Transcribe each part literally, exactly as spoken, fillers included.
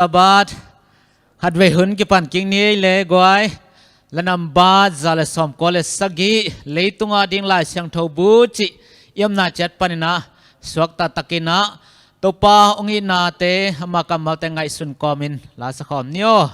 Sabbath khatvei hun kipan kik ni ei le guai. La nambat za le sawmkua le sagih, leitunga ding Lai Siangtho bu cih i omna ciat panin ah suakta takin ah Topa hong itnate ama kammalte ngaihsun kawmin la sakhawm ni aw.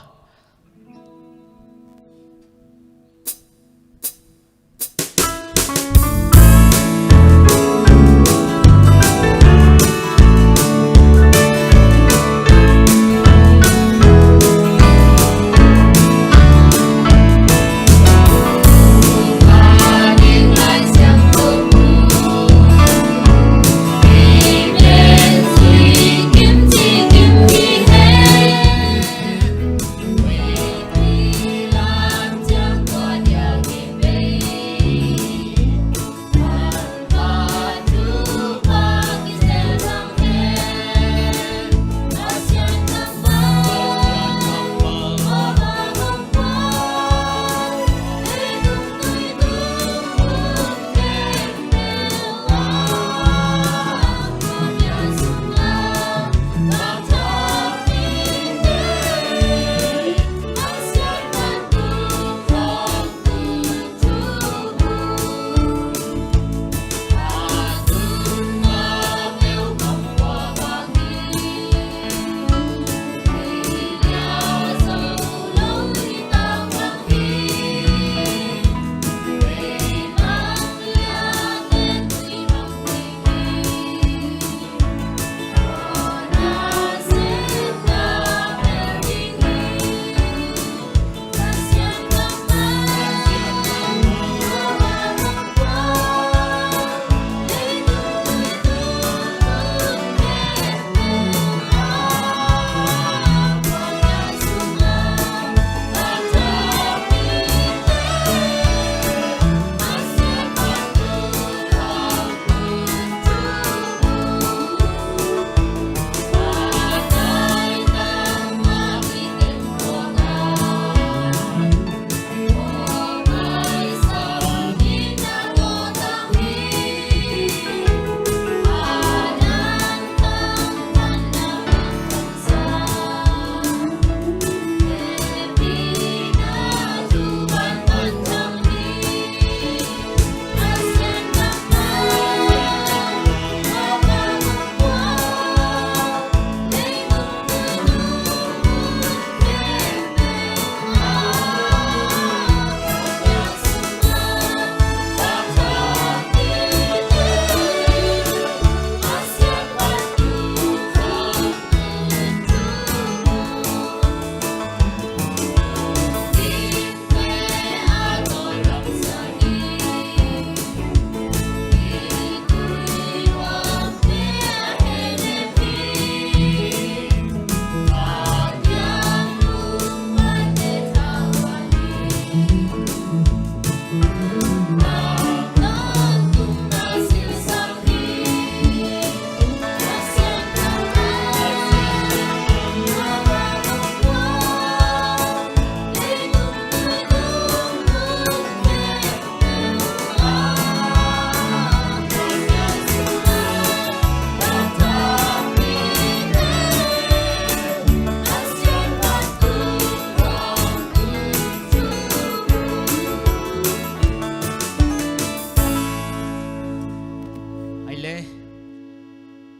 Ai le,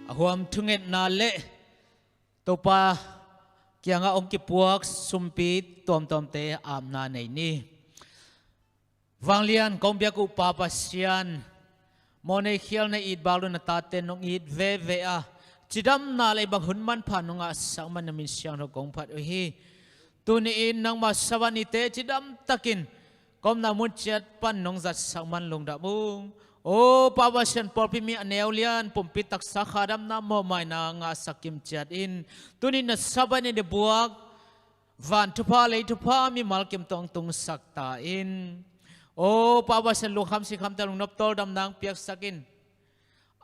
a huam thungetna le Topa kiangah hong kipuak sumpi tuamtuamte apna nei ni. Vanglian kong biak uh Pa Pasian, mawhnei khialna it bak lo na tate nong it veve a, cidamna lei bang hun manpha nong ngahsak man na min siangtho kong phat uh hi. Tuni-in nangma Sabbath nite cidamtakin ka omna mun ciat pan nong zatsak man lungdam ung. O Pa Pasian, pawlpi mi a neu lian pumpi taksa kha damna mawhmaina ngahsak kim ciat in, tuni na Sabbath ni na buak van thupha lei thupha mimal kim tawh hong tungsak ta in. O Pa Pasian, lungkham sikkhamte lungnop tawldamna hong piaksak in.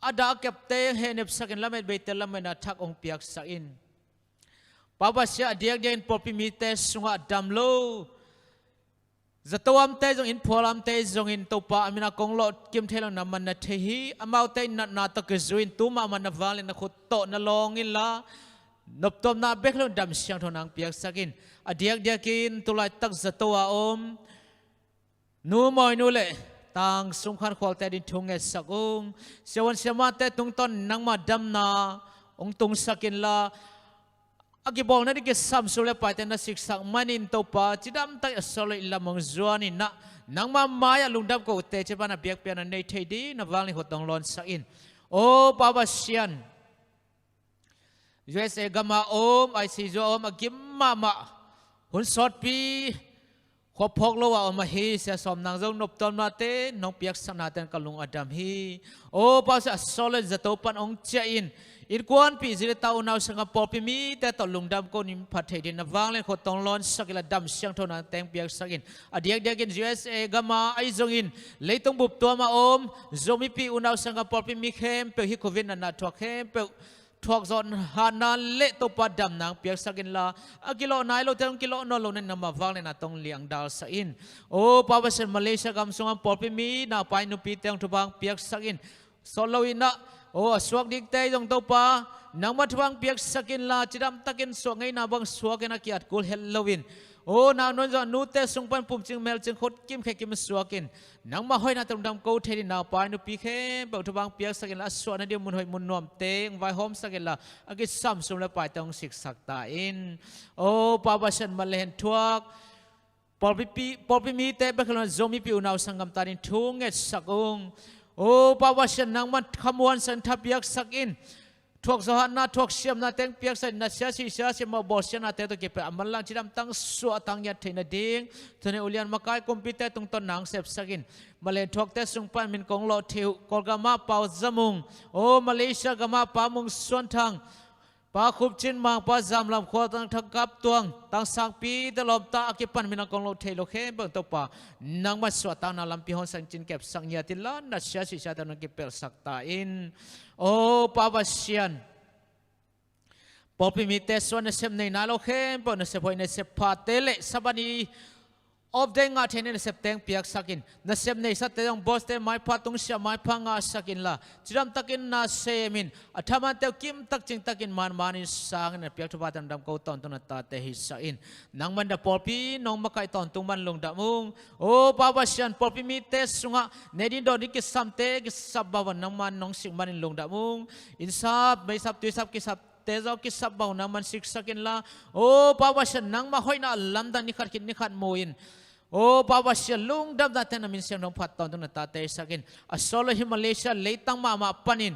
A dah a kepte hehnepsak in, lametbeite lametna thak hong piaksak in. Pa Pasian, a diakdiakin pawlpi mite sungah dam lo, zato amte zong, innphual amte zongin Topa a min a kong lawh kim thei lo na man na thei hi. Amaute in natna tawh kizui in tu mahmah na vangliatna khut tawh na lawng inla, Noptuamna bek lo in dam siangtho nang piaksak in. A diakdiakin tulaitak zato a om nu Mawinu le Tang Sum Khan Khualte adingin thu ngetsak ung. Siavuan siamahte tungtawn nangma damna hong tungsak inla, a kibawlna ding kisam sum le paite na siksak manin Topa, cidamtak a sawt lo in lam hong zuan in ah, nangma mai-ah lungdam kote cih bangin a biakpiakna nei thei ding na vanglian khut hong lawnsak in. Aw Pa Pasian, U S A gam a om, I C U a om, a gim mahmah, hun sawtpi, khua phawk lo a om ahi Sia Sawm Nang zong noptuamnate nong piaksaknate in ka lung a dam hi. Aw Pa Pasian, a sawt lo in zato pan hong ciah in, innkuanpih, zi le ta, unau sanggam, pawlpi mite tawh lungdam ko in phat thei dingin na vanglian khut hong lawnsak inla, dam siangtho nang teng piaksak in. A diakdiakin U S A gam a ahi zongin leitung bup tuam a om Zomipih unau sanggam pawlpi mi khempeuh, hih Covid natna thuak khempeuh thuak zawh hatna le Topa damna hong piaksak inla, a kilawh nai lote hong kilawh nawn lo nadingin nangma vangliatna tawh hong liangdalsak in. Aw Pa Pasian, Malaysia gam sungah pawlpi mi, naupai nupite hong thupha hong piaksak in. Sawt lo in ah, aw a suak dingte zong Topa, nangma thupha hong piaksak inla, cidamtakin suak ngeina bang suakin a ki-at kul het lo in. Aw nau nuan zawh nute sung pan pumcing melcing khut kim khe kim suak in, nangma hoihna tawh lungdam ko thei dingin naupai nupi khempeuh thupha hong piaksak inla, a suahna ding mun hoih mun nuamte hong vaihawmsak inla, a kisam sum le paite hong siksak ta in. Aw Pa Pasian, Malay hen thuak pawlpi, pawlpi mite bek lo in Zomipih unau sanggam ta dingin thu ngetsak ung. Aw Pa Pasian, nangman khamuansak in, tha piaksak in. Thuak zawh hatna, thuak siamna teng piaksak in, na sia si sia si mawh bawl siatnate tawh kipelh a manlang cidamtak suahtak ngiat theih nading thunei ulian makai kumpite tungtawn nang sepsak in. Malay hen thuakte sung pan min kong lawh thei uh, Kawlgam ah Pau Za Mung, aw Malaysia gam ah Pa Mung Suan Thang, Pa Khup Cin Mang, Pa Zam Lam Khua, Tang Thang Kap Tuang, Tang Sang Pi, Te Lawm Ta, a kipan min a kong lawh thei lo khempeuh Topa, nangma suahtakna lampi hong sang cin kepsak ngiat inla, na sia si siate nong kipelhsak ta in. Aw Pa Pasian, pawlpi mite sung ah nasep nei nai lo khempeuh nasep hoih nasep phate le Sabbath ni off day ngah theih nading nasep teng piaksak in. Nasep neisate zong boss te maipha tungsiah maipha ngahsak inla, cidamtakin na sem in, a thamante uh kimtak cingtakin manmanin sang in, na piak thuphate lungdam ko tawntung na tate hisak in. Nangman na pawlpi nong makaih tawntung man lungdam ung. Aw Pa Pasian, pawlpi mite sungah nei ding dawn ding kisamte kisap bangin nangman nong sik manin lungdam ung. Innsap, meisap, tuisap kisap te zong kisap bangin nangman siksak inla, aw Pa Pasian, nangma hoihna lamdang ni khat khit ni khat mu in, aw Pa Pasian, lungdamnate na min siangtho hong phat tawntung na tate hisak in. A sawt lo hih Malaysia leitang mahmah panin,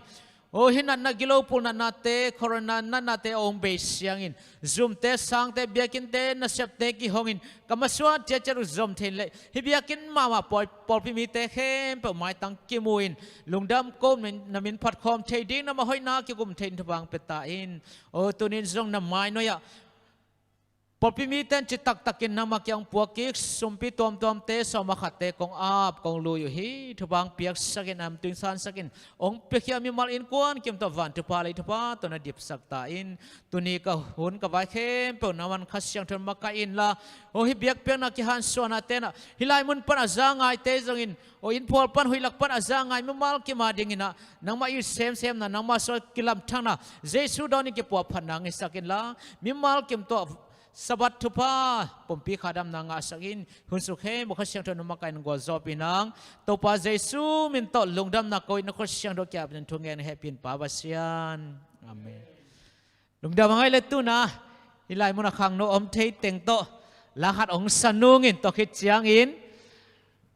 aw hih natna gilo pul natnate, corona natnate a hong bei siangin, zumte, sangte, biakinte, nasepte kihongin, ka masuan ciatciat uh zom thei leh hih biakinn mahmah pawi, pawlpi mite khempeuh maitang kimu in, lungdam ko in na min phat khawm thei ding, nangma hoihna kikum thei in thupha hong pia ta in. Aw tuni in zong na mai nuai-ah pawlpi mite in citaktakin nangma kiang hong puak kik, sumpi tuamtuamte, sawm a khatte kong ap kong lui uh hi. Thupha hong piaksak in, a hamtui hong sansak in, hong piakhia mimal innkuan kim tawh van thupha lei thupha tawh na dipsak ta in. Tuni ka hun ka vai khempeuh nangman Kha Siangtho in makaih inla, aw hih biakpiakna kihansuahnate in ah, hih lai mun pan a za ngaite zongin, aw inn phual pan huih lak pan a za ngai mimal kim a dingin ah, nangma it semsemna, nangma sung kilamthakna, Jesu dawnin kipuahphatna hong hisak inla, mimal kim tawh Sabbath thupha, pumpi kha damna ngahsak in. Hun sung khempeuh Kha Siangtho in hong makaih in, gualzawhpih in hang. Topa Jesu min tawh lungdamna ko in, na khut siangtho kiangah thu ngen, hehpih in Pa Pasian. Amen. Lungdam a ngai le tuna hih lai mun a khangno om thei teng tawh la khat hong sa nungin, tua khit ciangin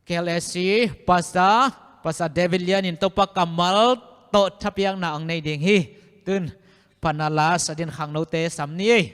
K L S C Pastor, Pastor David Lian in Topa kammal tawh thapiakna hong nei ding hi. Tun phatna la sa dingin khangnote sam ni ei.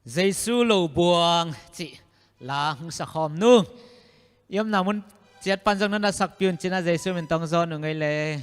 Jesu lo buang cih la hong sa khawm nung. I omna mun ciat pan zong na na sakpih un cih na Jesu min tawh hong zawn nung ei le.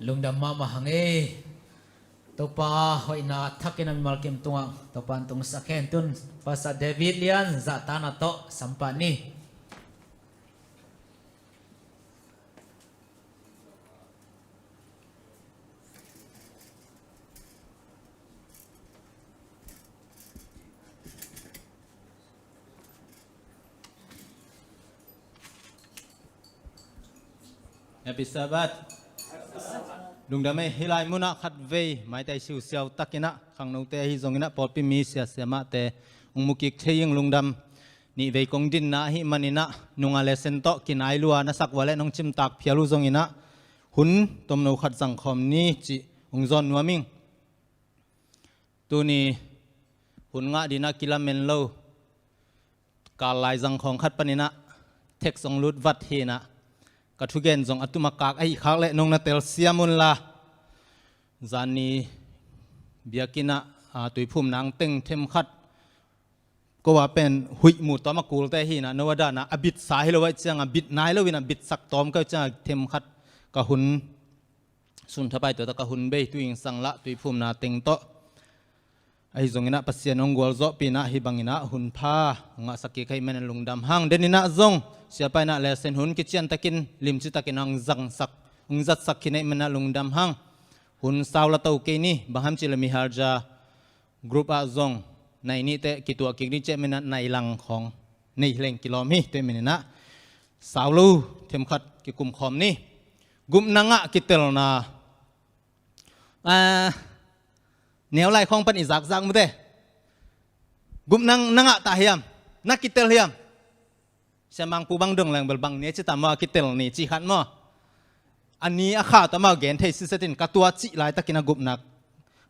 Lungdam mahmah hang ei. Topa hoihna thakin a mimal kim tungah Topa an tungsak hen. Tun Pastor David Lian zahtakna tawh sampah ni. Happy Sabbath. Lungdam ei, hih lai munah khatvei maitai siusiau takinah khangnote ahi zonginah pawlpi mi sia siamahte hong mukik thei ing. Lungdam. Nihvei kong dinna ahih maninah nunga lesen tawh kinai lua na sak uh a leh nong cimtak phial uh zonginah hun tomno khat zangkhawm ni cih hong zawn nuam ing. Tuni hun ngah dinah kilamen lo kal lai zangkhawng khat paninah text hong lut vat hinah ka thugen zong a tuma kak ahi khak leh nong na telsiam unla. Zanni biakinnah a, tuiphumna ang teng themkhat ko a pen huih mu tawm a kulte hinah no a danah a bitsa hi lo ahih cianga bit nai loinah bitsak tawm ka hih cianga themkhat ka hun sun thapai tuata ka hun bei tuing sanglah tuiphumna teng tawh. Ahi zonginah Pasian hong gualzawhpih inah hih banginah hun pha hong ngahsak kik ahih manin lungdam hang. Deninah zong siapa inah lesen hun kiciantakin limcitakin hong zangsak hong zatsak khin ahih maninah lungdam hang. Hun sau la to kei ni, bang ham cih leh mihalja group ah zong nai nihteh kituah kik ni cih ahih maninah nai lang khawng nei leng kilawm hi. Tua ahih maninah sau lo themkhat kikumkhawm ni. Gupna ngah kitelna. Ah, neu lai khawng pan i zakzak mute. Gupna na ngah ta hiam? Na kitel hiam? Siamangpu bang dong leng bel bang ni a ci ta maw, a kitel ni cih khat maw? A ni a kha ta maw, gen thei sisetin ka tua cih laitakin a gupna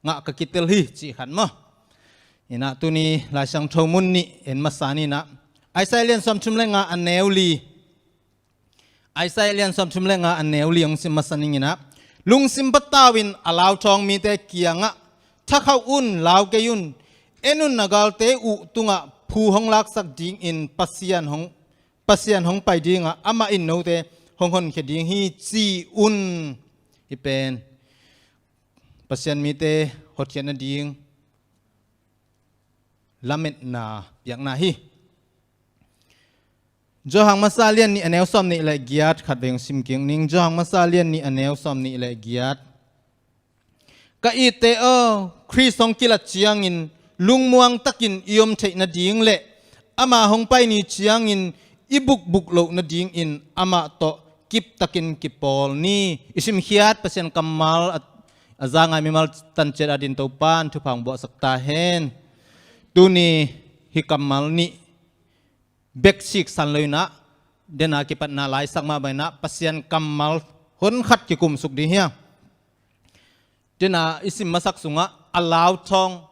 ngah ka kitel hi cih khat maw? Inah tuni Lai Siangtho mun nih en masa ninah Isaiah lian sawmthum le nga a neu li. Isaiah lian sawmthum le nga a neu li hong sim masa ning in ah, lungsim patau in a lauthawng mite kiangah, thakhauh un, lau kei un, en un, na galte uh tungah phu hong laksak dingin Pasian hong, Pasian hong pai dingah amah in note hong honkhia ding hi, ci un. Hih pen Pasian mite hotkhiat nading lametna piakna hi. Johan masa lian nih a neu sawm nih le giat khat vei hong sim kik ning. Johan masa lian nih a neu sawm nih le giat. Ka itte aw, Khrist hong kilat ciangin lungmuang takin i om theih nading le ama hong pai ni ciangin i bukbuk loh nadingin amah tawh kiptakin kipawl ni. I simkhiat Pasian kammal a, a za ngai mimal tanciat adin Topan thupha hong buahsak ta hen. Tuni hih kammal nih bek siksan lo in ah, dena kipatna laisak mah bang in ah Pasian kammal hon khat kikumsuk ding hi a. Dena i sim masak sungah a lauthawng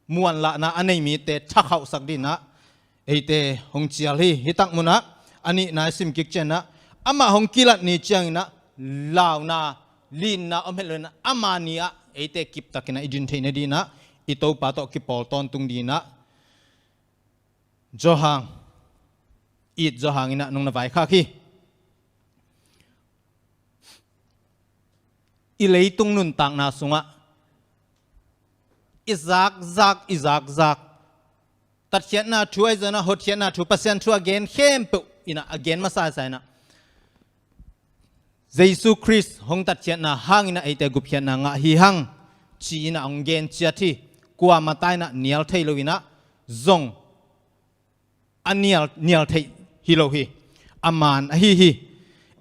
muanlahna a nei mite thakhauhsak ding in ah eite hong cial hi. Hih tak mun ah a nihna i sim kik ciangin ah, amah hong kilat ni ciangin ah launa, linna om het lo in ah, ama ni-ah eite kiptakin ah i din theih nading in ah, i Topa tawh kipawl tawntung ding in ah Johan, it Johan in ah nong na vaikhak hi. I leitung nuntakna sungah i zakzak, i zakzak, tatkhiatna thu ahi zongin ah, hotkhiatna thu, Pasian thu a gen khempeuh in ah, a gen masa sa in ah, Jesu Khrist hong tatkhiatna hangin ah eite gupkhiatna ngah hi hang, ci-in ah hong gen ciat hi. Kuamah ta in ah nial thei lo in ah zong a nial, nial theih hi lo hi. A man ahi hi.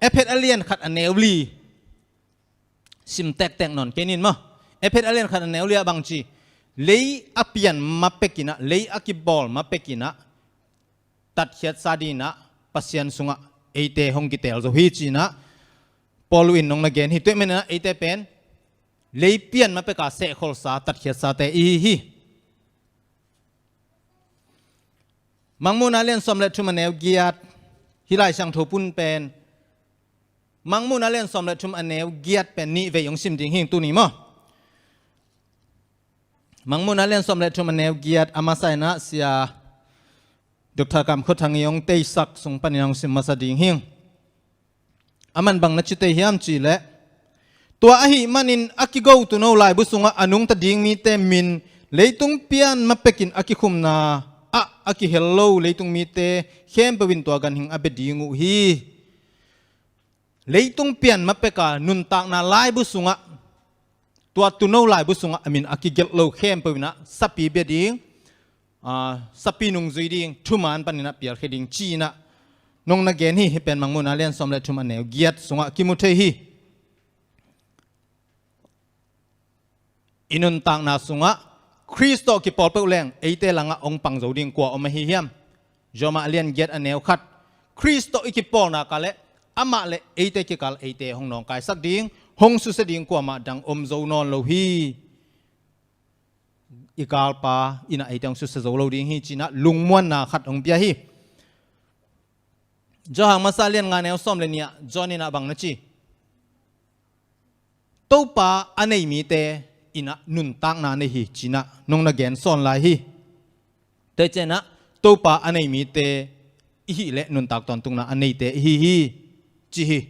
Efet a lian khat a neu li sim tektek nawn kei ning maw. Efet a lian khat a neu li ah bang ci, lei a pian ma pek in ah, lei a kibawl ma pek in ah tatkhiatsa ding in ah Pasian sungah eite hong kiteel zo hi, ci-in ah Paul in nong na gen hi. Tua ahih manin ah eite pen lei pian ma pek a sehkholsa, tatkhiatsate i hi hi. Mangmuhna lian sawm le thum a neu giat, hih Lai Siangtho pun pen, Mangmuhna lian sawm le thum a neu giat pen nih vei hong sim ding hi tuni maw. Mangmuhna lian sawm le thum a neu giat, a masa in ah Sia Doctor Kam Khua Thang i hong teisak sung panin hong sim masa ding hi. A man bang na ci tei hiam cih leh, tua ahih manin a kigo tuuno laibu sungah a nungta ding mite min, leitung pian ma pek in a kikhumna ah a kihel lo leitung mite khempeuh in tua ganhing a bia ding uh hi. Leitung pian ma pek a nuntakna laibu sungah, tua tuuno laibu sungah a min a kigelh lo khempeuh in ah sapi bia ding, aa, sapi nungzui ding, thuman panin ah pialkhia ding, ci-in ah nong na gen hi. Hih pen Mangmuhna lian sawm le thum a neu giat sungah kimu thei hi. I nuntakna sungah Khrist tawh kipawl peuh leng eite langah hong pang zo ding kua om ahi hiam? Rom a lian giat a neu khat, Khrist tawh i kipawl nak leh amah le eite kikal eite hong nawngkaisak ding, hong susia ding kuamah dang om zo nawn lo hi. I galpa in ah eite hong susia zo lo ding hi, ci-in ah lungmuanna khat hong pia hi. Johan masa lian nga neu sawm le nih ah John in ah bang na ci, Topa a nei mite in ah nuntakna nei hi, ci-in ah nong na gen sawn lai hi. Tua ciangin ah Topa a nei mite i hih leh nuntak tawntungna a neite i hi hi, ci hi.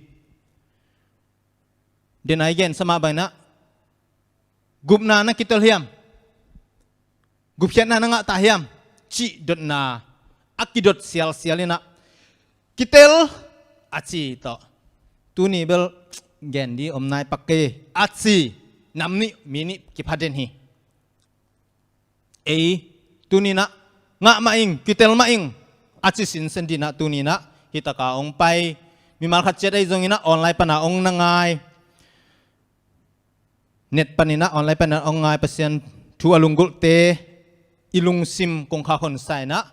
Dena i gensa mah bang in ah, gupna na kitel hiam, gupkhiatna na ngah ta hiam, cih dotna a kidot sialsial in ah, kitel a ci tawh, tuni bel gen ding om nai pak kei a ci nam nih mi nih kipha den hi. Ei, tuni in ah ngah mah ing, kitel mah ing a ci sinsen ding in ah, tuni in ah hih tak a hong pai mimal khat ciat ahi zongin ah online pan a hong na ngai, net panin ah, online panin ah hong ngai Pasian thu a lunggulhte i lungsim kong khak honsa in ah,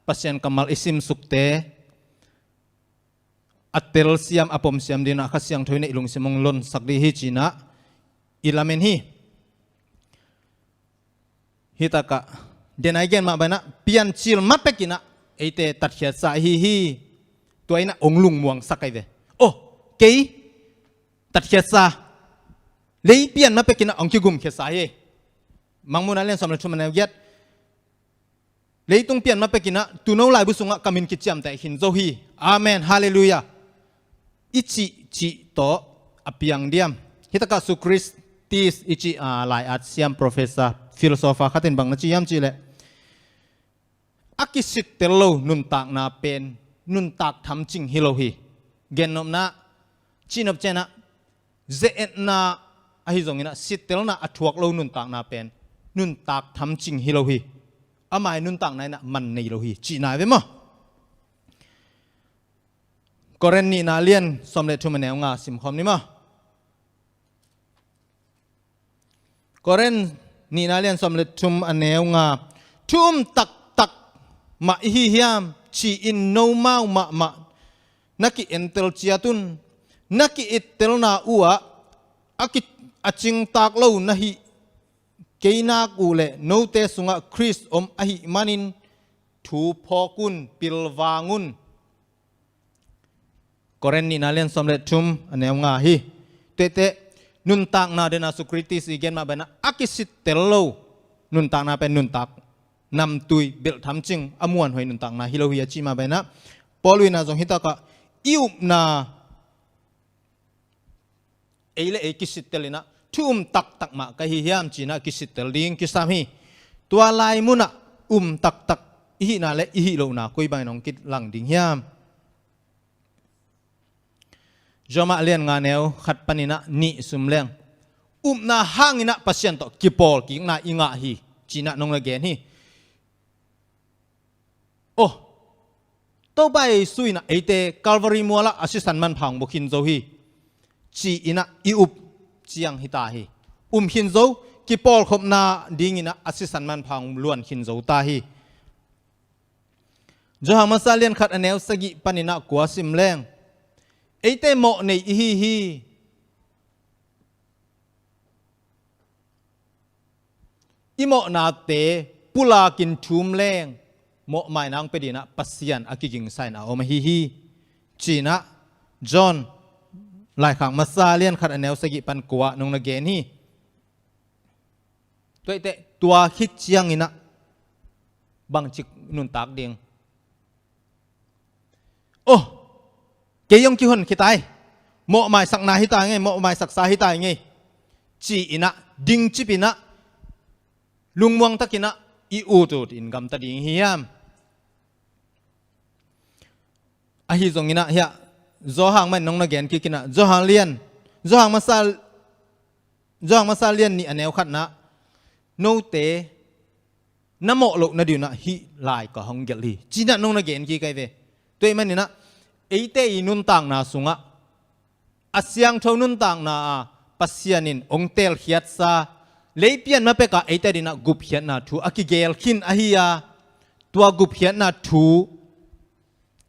Pasian kammal i simsukte a telsiam, a pomsiam ding in ah Kha Siangtho in ah i lungsim hong lonsak ding hi, ci-in ah i lamen hi. Hih tak ah, dena i gen mah bang in ah, piancil ma pek in ah eite tatkhiatsa ahi hi. Tua in ah hong lungmuangsak ahi ve, Oh, kei tatkhiatsa, lei pian ma pekinah hong kigumkhiatsa hi. Mangmuhna lian sawm le thum a neu giat. Leitung pian ma pekinah tuuno laibu sungah ka min kiciamteh khin zo hi. Amen, halleluiah. I cih cih tawh a piang diam? Hitakah Socrates i cih, ah, lai-at siam, professor, philosopher khat in bang na ci hiam cihleh, a kisittel lo nuntakna pen nuntak thamcing hi lo hi. Gennopna, cihnop cianah, ze-etna ahi zonginah sittelna a thuak lo nuntakna pen nuntak thamcing hi lo hi. Amah i nuntakna inah man nei lo hi cihna hi ve maw? Korin nihna lian sawm le thum a neu nga simkhawm ni maw? Korin nihna lian sawm le thum a neu nga. Thu um taktak mah i hi hiam ci-in nomau mahmah na ki-entel ciat un. Na ki-ittelna uhah a ki, a cingtak lo na hih kei nak uh le note sungah Khrist om ahih manin thu phawk un, pilvang un. Korin nihna lian sawm le thum a neu nga hi. Tuahteh nuntakna dena Socrates i gen mah banah a kisittel lo nuntakna pen nuntak namtui, belh thamcing, a muanhuai nuntakna hi lo hi a ci mah banah, Paul inah zong hitakah i upna, ei le ei kisittel inah thu um taktak mah ka hi hiam cinah kisittel ding kisam hi. Tua lai munah um taktak i hihna le i hih lohna koi bangin hong kilang ding hiam? Rom lian nga neu khat paninah nih sum leng, upna hanginah Pasian tawh kipawl kikna i ngah hi cinah nong na gen hi. Oh, Topa Jesu inah eite Calvary mualah a sisan manpha hong bua khin zo hi ci-inah i up ciang hi ta hi. Um khin zo, kipawlkhopna dinginah a sisan manpha hong luan khin zo ta hi. Johan masa lian khat a neu sagih paninah kua sim leng, eite mawh nei i hi hi. I mawhnate pulakin thum leng mawhmaina hong pia dinah Pasian a kigingsa in a om ahi hi cinah John laikhak masa lian khat a neu sagih pan kua nong na gen hi. Tuahteh tua khit cianginah bangcik nuntak ding? Oh, kei hong kihon khit ai, mawhmaisakna hi ta ngei, mawhmaisaksa hi ta ngei ci-inah dingcipinah lungmuang takinah i ut utin gamta ding hi hiam? Ahi zonginah hiah Johan mah in nong na gen kikinah Johan lian, Johan masa, Johan masa lian nih a neu khatnah note na mawh loh na dinah hih lai ka hong gelh hi cinah nong na gen kik ai ve. Tua ahih maninah eite i nuntakna sungah a siangtho nuntakna a Pasian in hong teelkhiatsa, leipian ma pekah eite dinah gupkhiatna thu a kigeel khin ahi a, tua gupkhiatna thu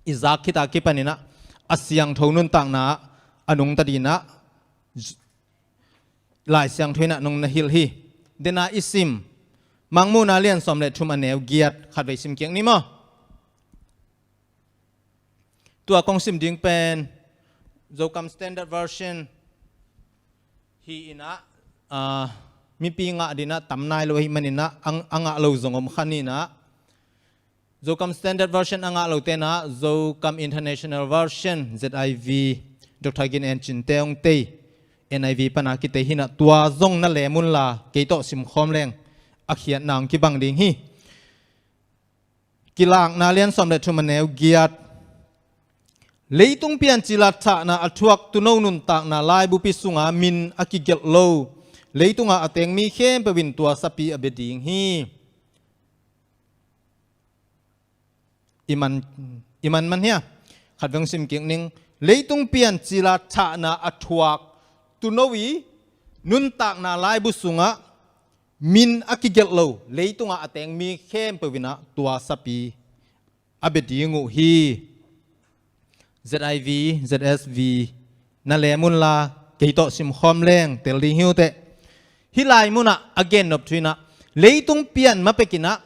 i zak khit a kipaninah a siangtho nuntakna a nungta dinah Lai Siangtho inah nong na hilh hi. Dena i sim Mangmuhna lian sawm le thum a neu giat khatvei sim kik ni maw? Tua kong sim ding pen Zokam Standard Version hi inah, ah, mipi ngah dinah tam nai lo ahih maninah a, a ngah lo zong om kha ninah, Zokam Standard Version a ngah lo tenah Zokam International Version, Z I V, Doctor Gin En Cin te hong tei N I V pana kitei hinah tua zong na lem unla kei tawh simkhawm leng a khiatna hong kibang ding hi. Kilakna lian sawm le thum a neu giat. Leitung piancila thahna a thuak tuuno nuntakna laibupi sunga min a kigelh lo, leitunga a teng mi khempeuh in tua sapi a bia ding hi. I man, i man man hia? Khat veng sim kik ning. Leitung piancila thahna a thuak tuuno i nuntakna laibu sungah min a kigelh lo, leitungah a teng mi khempeuh inah tua sapi a bia ding uh hi. Z I V, Z S V na lem unla kei tawh simkhawm leng tel ding hi uh teh. Hih lai munah a gennop thu inah leitung pian ma pekinah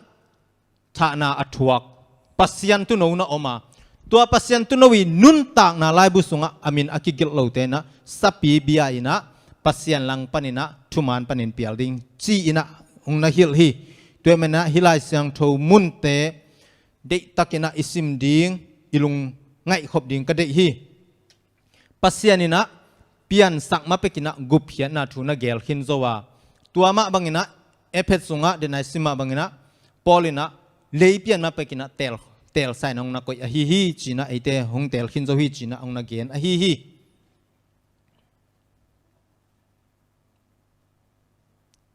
thahna a thuak Pasian tuuno na om a, Tua Pasian tuuno i nuntakna laibu sungah a min a kigelh lote inah sapi bia inah Pasian lang paninah thuman panin pial ding ci-inah hong na hilh hi. Tua ahih maninah hih Lai Siangtho munte deihtakinah i sim ding, i lung ngaihkhop ding ka deih hi. Pasian inah piansak ma pekinah gupkhiatna thu na geel khin zo a, tua mah banginah Efesa sungah denai sim mah banginah Paul inah lei pian ma pekinah teel, teelsa in hong na koih ahi hi cinah, eite hong teel khin zo hi cinah hong na gen ahi hi.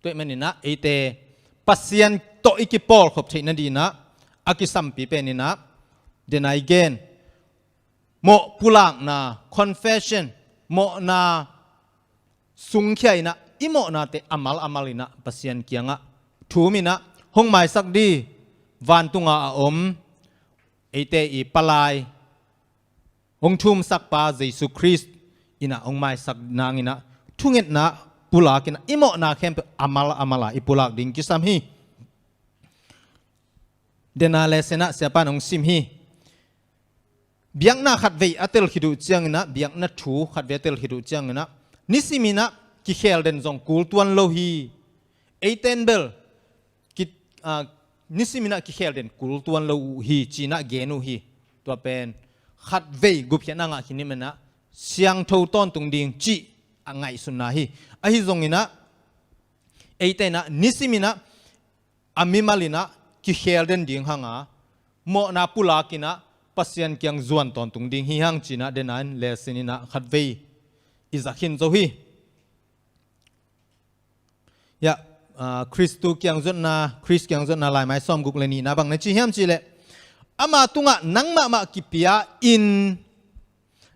Tua ahih maninah eite Pasian tawh i kipawlkhop theih nadinah a kisampi peninah denai gen, mawh pulakna, confession, mawhna sungkhia inah i mawhnate a mal a mal inah Pasian kiangah thum inah hong maisak ding, vantunga a om eite i palai, hong thumsakpa Jesu Khrist inah hong maisak nanginah thungetna pulakinah i mawhna khempeuh a mal a mal a i pulak ding kisam hi. Dena lesson ah siapan hong sim hi. Biakna khatvei a tel khit uh cianginah, biakna thu khatvei a tel khit uh cianginah, nisiminah kikhel den zong kul tuan lo hi. Eiten bel ki, ah, nisiminah kikhel den kul tuan lo uh hi cinah gen uh hi. Tua pen khatvei gupkhiatna ngah khin i manah siangtho tawntung ding cih a ngaihsunna hi. Ahi zonginah eite inah nisiminah a mimal inah kikhel den ding hanga, mawhna pulakinah Pasian kiang zuan tawntung ding hi hang cinah dena in lesson inah khatvei i za khin zo hi. Ya, ah, Khristu kiang zuatna, Khrist kiang zuatna laimai sawmguk le nihna bang na ci hiam cihleh, ama tungah nang mahmah kipia in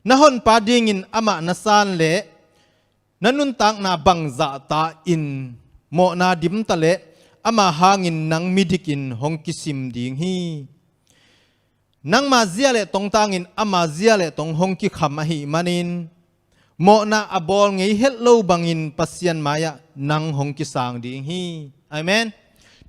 na honpa dingin amah na san leh na nuntakna bangzahta in mawhna dimta leh ama hangin nang midikin hong kisim ding hi. Nangma zia le tongtangin ama zia le tong hong kikham ahih manin mawhna a bawl ngei het lo bangin Pasian mai-ah nang hong kisang ding hi. Amen.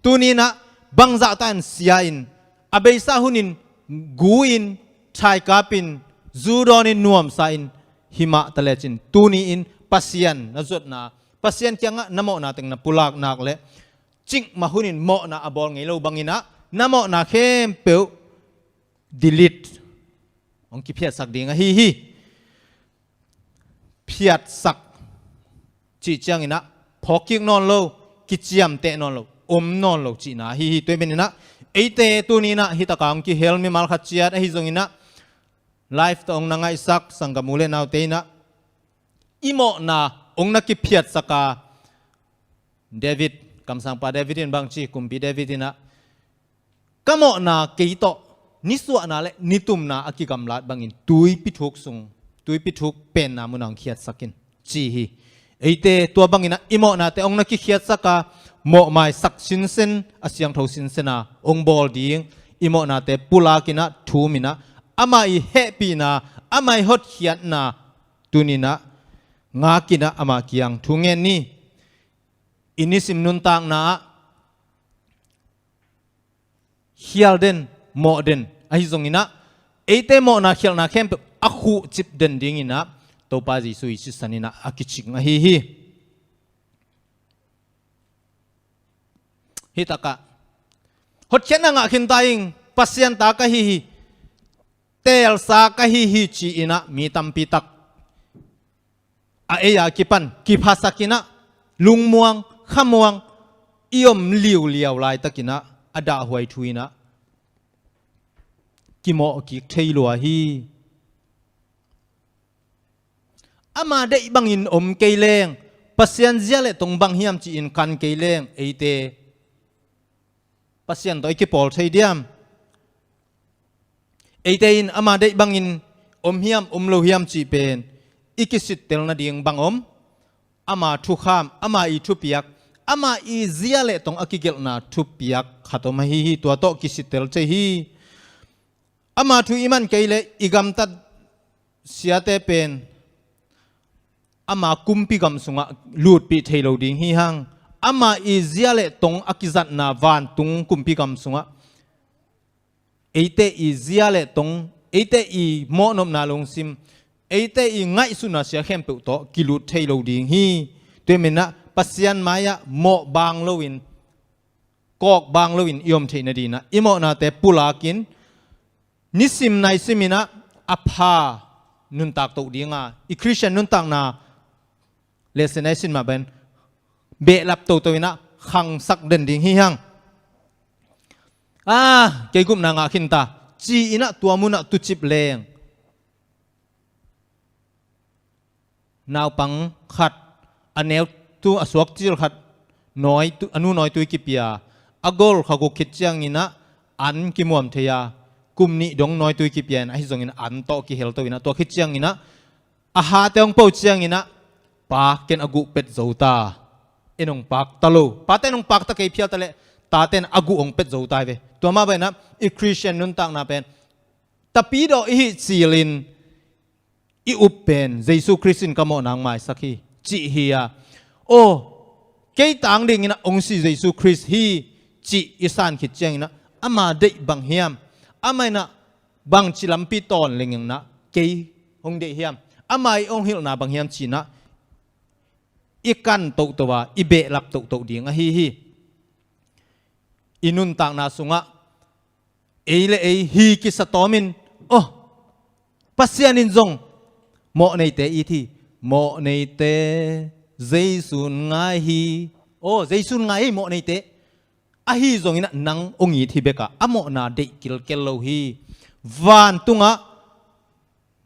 Tuninah bangzahta in sia in, a beisa hunin gu in, thaikapin, zu dawnin nuamsa in, himah talecin tuni in Pasian na zuatna, Pasian kiangah na mawhna teng na pulak nak le cikmah hunin mawhna a bawl ngei lo banginah na mawhna khempeuh delete, hong kiphiatsak ding ahi hi. Phiatsak cih cianginah phawkkik nawn lo, kiciamteh nawn lo, om nawn lo cihna ahi hi. Tua ahih maninah eite tuninah hitakah hong kihel mimal khat ciat ahi zonginah live tawh hong na ngaihsak sanggam u le naute inah i mawhna hong na kiphiatsaka, David, kamsangpa David in bangci, kumpi David inah ka mawhna kei tawh nisuahna le nitumna a kigamlat bangin tuipi thuk sung, tuipi thuk penna munah hong khiatsak in ci hi. Eite tua banginah i mawhnate hong na kikhiatsaka, mawhmaisak sinsen, a siangtho sinsena hong bawl ding, i mawhnate pulakinah thuminah ama i hehpihna, ama i hotkhiatna tuninah ngakinah ama kiang thu ngen ni. I nisim nuntakna ah khial den, mawh den ahi zonginah eite mawhna khialhna khempeuh a khuhcip den dinginah Topa Jesu i sisan inah a kicing ahi hi. Hitakah hotkhiatna ngah khinta ing, Pasian ta ka hi hi, teelsa ka hi hi ci-inah mi tampi tak a ei a kipan kiphasakinah lungmuang khamuang i om liuliau laitakinah a dahhuai thu inah kimawh kik thei lua hi. Ama deih bangin om kei leng, Pasian zia le tong bang hiam ci-in kan kei leng, eite Pasian tawh i kipawl thei diam? Eite in ama deih bangin om hiam om lo hiam cih pen i kisittel nading bang om? Ama thukham, ama i thupiak, ama i zia le tong a kigelhna thupiak khat om ahi hi. Tua tawh kisittel thei hi. Ama thu i man kei leh i gamtat siate pen ama kumpi gam sungah lutpih thei lo ding hi hang. Ama i zia le tong a kizatna vantung kumpi gam sungah eite i zia le tong, eite i mawhnopna lungsim, eite i ngaihsutna sia khempeuh tawh kilut thei lo ding hi. Tua hi manin ah Pasian mai-ah mawh bang loin, kawk bang loin i om theih nadingin ah i mawhnate pulakin nisim naisim in ah a pha nuntak toh ding a, i Khristian nuntakna lehse naisim mah bangin behlap toto in ah khangsak den ding hi hang. Ah, kei gupna ngah khin ta, ci-in ah tua munah tucip leng, naupang khat, a neu tu a suak cil khat, nawi tu, a nu nawitui kipia, a gol kha guk khit ciangin ah an kimuam thei a, kum nih dong nawitui kipia in, ahi zongin an tawh kihel to in ah, tua khit ciangin ah a hate hong po ciangin ah, "Pa, ken a guh pet zo ta, en hong pak ta lo." Pate in hong pak ta kei phial ta leh, tate in a guh hong pet zo ta hi ve. Tua mah bangin ah i Khristian nuntakna pen tapidaw i hih cilin i up pen Jesu Khrist in ka mawhna hong maisak hi, cih hi a. Aw, kei tang dingin ah hong si Jesu Khrist hi, cih i san khit ciangin ah, ama deih bang hiam, amah in ah bangci lampi tawn leng in ah kei hong deih hiam, ama i hong hilhna bang hiam ci-in ah i kan toto a, i behlap toto ding ahi hi. I nuntakna sungah ei le ei hi kisa tawmin, aw, Pasian in zong mawhneite it hi. Mawhneite Jesu in ngai hi. Aw, Jesu in ngai hi mawhneite. Ahi zongin ah nang hong it hi bek a, a mawhna deih kilkel lo hi. Vantungah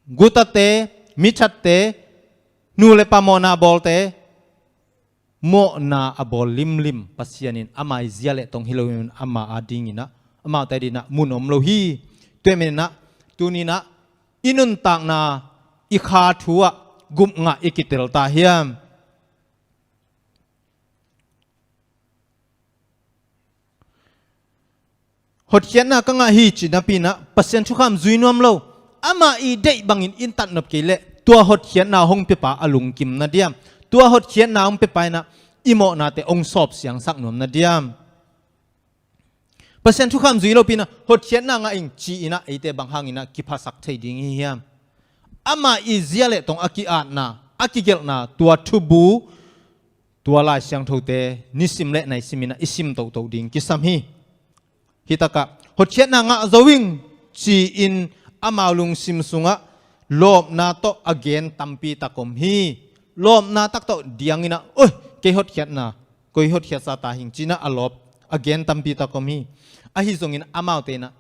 gutate, mithatte, nu le pa mawhna bawlte, mawhna a bawl limlim Pasian in ama i zia le tong hi loin ama adingin ah, amaute adingin ah mun om lo hi. Tua hi manin ah tuni-in ah i nuntakna, i kha thu ah gup ngah i kitel ta hiam? Hotkhiatna ka ngah hi ci napi-in ah Pasian thukham zui nuam lo, ama i deih bangin i tatnop kei leh, tua hotkhiatna hong piapa a lungkim na diam? Tua hotkhiatna hong piapa in ah i mawhnate hong sawp siangsak nuam na diam? Pasian thukham zui lopi-in ah hotkhiatna ngah ing ci-in ah eite bang hangin ah kiphasak thei ding i hi hiam? Ama i zia le tong a ki-atna, a kigelhna, tua thubu, tua Lai Siangthote nisim le naisim in ah i sim toto ding kisam hi. Hi takah hotkhiatna ngah zo ing ci-in amau lungsim sungah lawpna tawh a gen tampi tak om hi. Lawpna tak tawh diang in ah, "Oi, kei hotkhiatna, koi hotkhiatsa ta hing," ci-in ah a lawp, a gen tampi tak om hi. Ahi zongin amaute in ah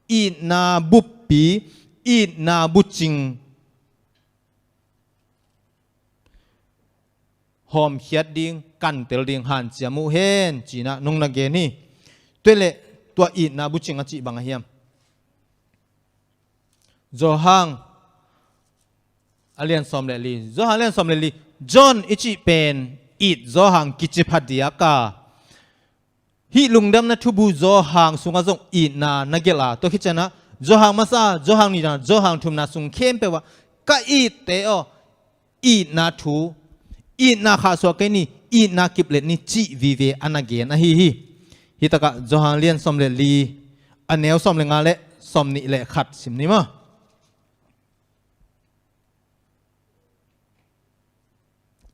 itna buppi, itna bucing hawmkhiat ding, kantel ding hanciam uh hen ci-in ah nong na gen hi. Tua hi leh tua itna bucing a cih bang ahi hiam? Johan a lian sawm le li, Johan a lian sawm le li, John i cih pen it zawhang kici phadiak a, hih lungdamna thubu zawhang sungah zong itna na gelh a, tua khit ciangin ah zawhang masa, zawhang nihna, zawhang thumna sung khempeuh ah ka itte aw, itna thu, itna khahsuah kei ni, itna kiplet ni cih vive a na gen ahi hi. Hi takah zawhang lian sawm le li, a neu sawm le nga le sawm nih le khat sim ni maw.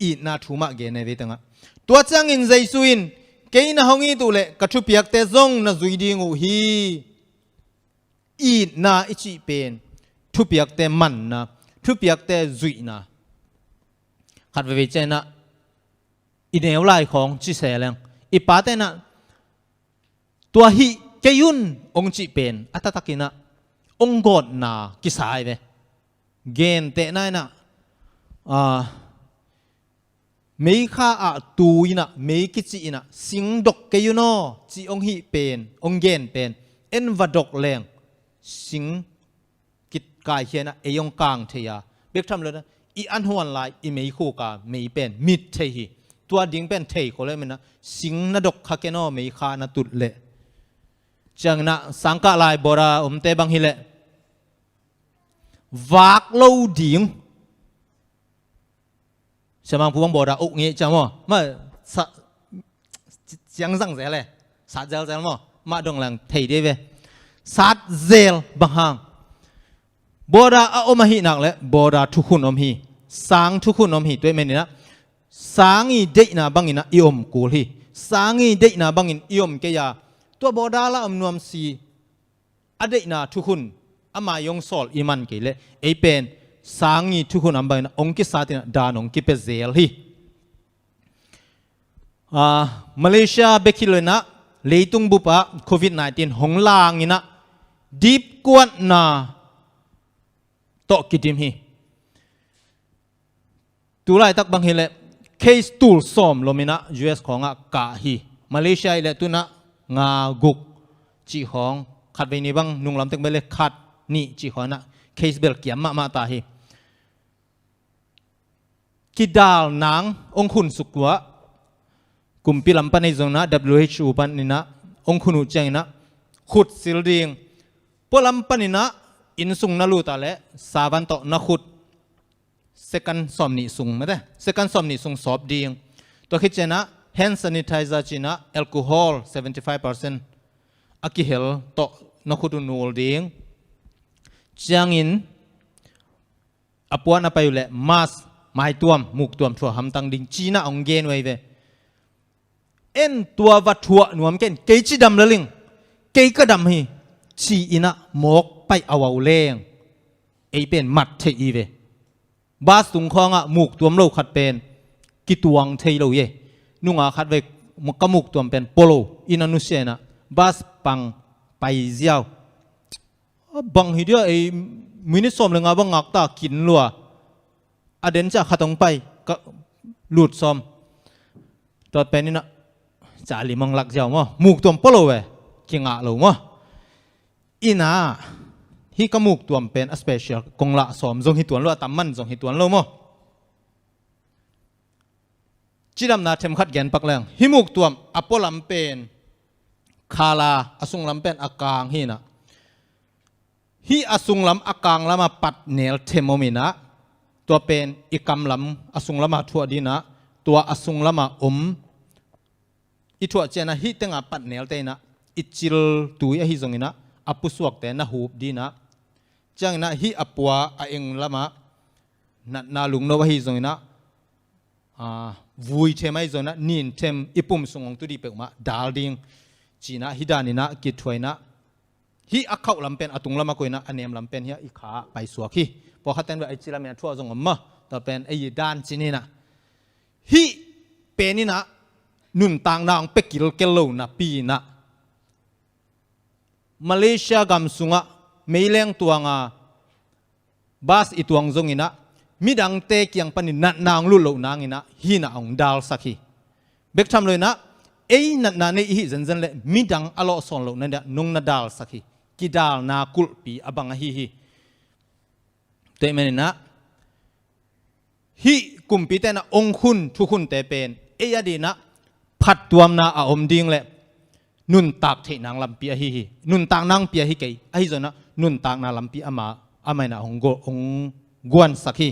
Itna thu mah gen e, vei tengah. Tua ciangin Jesu in, "Kei na hong it uh leh ka thupiakte zong na zui ding uh hi." Itna i cih pen thupiakte manna, thupiakte zuihna. Khat veivei ciangin ah i neu lai khawng ci se leng, i pate in ah tua hih kei un hong cih pen a taktakin ah hong gawtna kisa hi ve. Gentehna in ah, ah, meikha ah tu in ah, mei kicih in ah, "Sing dok kei un aw," cih hong hih pen, hong gen pen, en va dok leng sing kikaikhia in ah ei hong kang thei a, bek tham lo in ah i an huan lai i meikhuk a mei pen mit thei hi. Tua ding pen thei khol e, manin ah, "Sing na dok kha ken aw, meikha na tut leh." Ciangin ah sangkah lai bawra omte bang hi leh vak lo ding. Siamang pu bang bawda uk ngi ciang maw. Ma sa, ciang zang zel e. Sat zel zel maw. Ma dong lang thei dei ve. Sat zel bang hang. Border a om ahih nak le border thukhun om hi. Sang thukhun om hi. Tua ahih manin ah sang i deihna bangin ah i om kul hi. Sang i deihna bangin i om kei a, tua border la om nuam si, a deihna thukhun ama i hong sawl i man kei leh ei pen sang i thukhun a om bangin ah hong kisat in ah dan hong kipia zel hi. Ah, Malaysia bek hi lo in ah leitung bup ah covid nineteen hong lang in ah dipkuatna tawh kidim hi. Tu laitak bang hi leh case tul sawm lom in ah U S khawng ah kah hi. Malaysia hi leh tu in ah nga, guk cih khawng, khatvei ni bang nunglam tek bel leh khat, nih cih khawng in ah case bel kiam mahmah ta hi. Kidalna hong khun suk uh ah, kumpi lam pan ahi zongin ah, W H O pan in ah hong khun uh ciangin ah khut sil ding. Pualam pan in ah inn sung na lut a leh savan tawh na khut second sawm nih sung, mate, second sawm nih sung sawp ding. Tua khit ciangin ah hand sanitizer ci-in ah alcohol seventy five percent a kihel tawh na khut uh nul ding. Ciangin a pua na pai uh leh mask, maituam, muktuam thuah hamtang ding ci-in ah hong gen uh ahi ve. En, tua va thuah nuam ken, kei cidam lel ing, kei ka dam hi ci-in ah mawk pai a vau leng ei pen mat thei hi ve. Bus tung khawng ah muktuam lo khat pen kituang thei lo hi. Nunga khatvei ka muktuam pen pua lo in ah nusia in ah bus pang pai ziau. A bang hi dia, ei minute sawm leh nga bang ngak ta, kin lua. A den ciang khat hong pai, ka lut sawm. Tua pen in ah ca lim hong lak ziau maw. Muktuam pua lo ve. Kingah lo maw. In ah hih ka muktuam pen a special kong lah sawm zong hi tuan lo, a tam man zong hi tuan lo maw. Cidamna themkhat gen pak leng, hih muktuam a pualam pen khala, a sunglam pen a kang hi in ah, hih a sunglam a kanglam ah patnel them om in ah, tua pen i kamlam a sunglam ah thuah ding in ah, tua a sunglam ah om i thuah ciangin ah hih teng ah patnelte in ah i cil tui ahi zongin ah a pusuakte na hup ding in ah, ciangin ah hih a pua a englam ah natna lungno ahi zongin ah, ah, vui them ahi zongin ah, nin them, i pum sung hong tu ding peuhmah dal ding ci-in ah, hih dan in ah kithuah in ah, hih a khauh lam pen a tunglam ah koih in ah, a nem lam pen hih ah i kha ah paisuak hi. Pawlkhat ten bel a i cil lam in a thuah zong om maw. Tua pen ei dan ci-in ah, hih pen in ah nuntakna hong pia kilkel lo napi in ah, Malaysia gam sungah meileng tuang a bus i tuang zongin ah, midangte kiang panin natna hong lut loh nangin ah hih in ah hong dalsak hi. Bek tham lo in ah, ei natna nei i hih zenzen leh midang a lawhsawn lohna in ah nong na dalsak hi. Kidalna kulhpi a bang ahi hi. Tua ahih manin ah, hih kumpite in ah hong khun thukhunte pen ei adingin ah phattuamna a om ding leh nuntak theih nang lampi ahi hi. Nuntak nang pi ahi kei, ahi zongin ah nuntakna lampi ama, amah in ah hong gu-, hong guansak hi.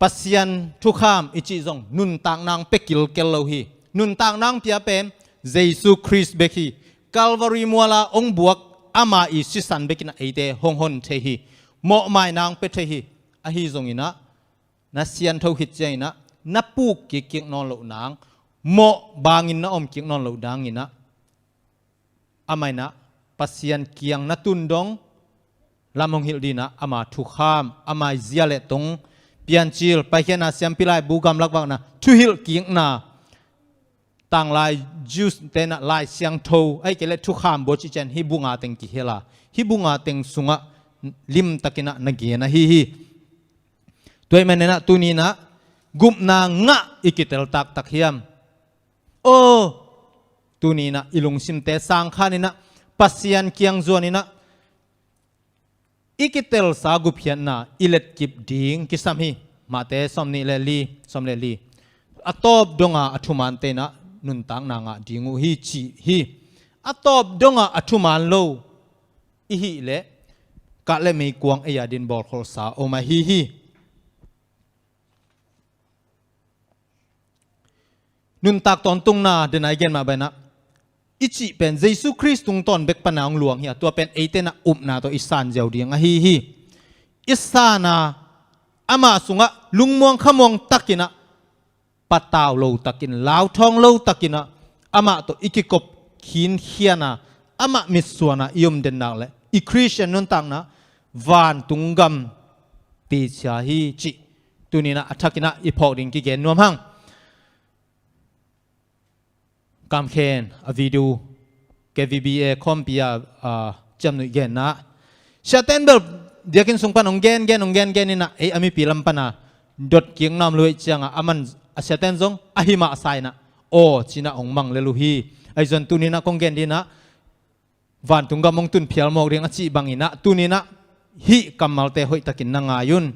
Pasian thukham i cih zong nuntak nang pia kilkel lo hi. Nuntak nang pia pen Jesu Khrist bek hi. Calvary mual ah hong buak ama i sisan bek in ah eite hong hon thei hi. Mawhmai nang pia thei hi. Ahi zongin ah, na siangtho khit ciangin ah, na puk kikkik nawn loh nang, mawh bangin na om kik nawn loh nangin ah, amah in ah Pasian kiang na tun dong, lam hong hilh dingin ah ama thukham, ama i zia leh tong, Piancil, Paikhiatna, Siampi Laibu, Gamlak Vakna, thuhilhkikna, tanglai Jews te in ah Lai Siangtho, ahih kei leh thukham bua cih ciang hih bu nga teng kihel a, hih bu nga teng sungah limtakin ah na gen ahi hi. Tua ahih manin ah tuni in ah gupna ngah i kitel taktak hiam? Aw, tuni in ah i lungsimte sang khan in ah Pasian kiang zuan in ah i kitelsa gupkhiatna i letkip ding kisam hi. Matthai sawmnih leh li, sawm leh li. A tawp dong a a thumante in ah nuntakna ngah ding uh hi ci hi. A tawp dong a a thuman lo i hih leh, kah leh meikuang ei adingin bawlkholhsa om ahi hi. Nuntak tawntungna, den a i gen mah bangin ah, i cih pen Jesu Khrist tungtawn bek pan a hong luang hi a, tua pen eite in ah upna tawh i san ziau ding ahi hi. i sanna, amah sungah lungmuang khamuang takinah, patau lo takin, lauthawng lo takinah, amah tawh i kikop khinkhiana, amah mitsuana i om dennak le i Khristian nuntakna vantung gam pichia hi cih tuninah a thakinah i phawk ding kigen nuam hang. Kamkhen a video K V B A khawmpi a, a, ciamnuih genna, siaten bel diakin sung pan hong gen gen hong gen gen inah, ei a mipi lam pana dot kik nam luai cianga a man a siaten zong a himah sa inah, aw cinah hong mang lel uh hi. Ahi zon tuninah kong gen dinah vantung gam hong tun phial mawk ding a cih banginah tuninah hih kammalte hoihtakin na ngai un.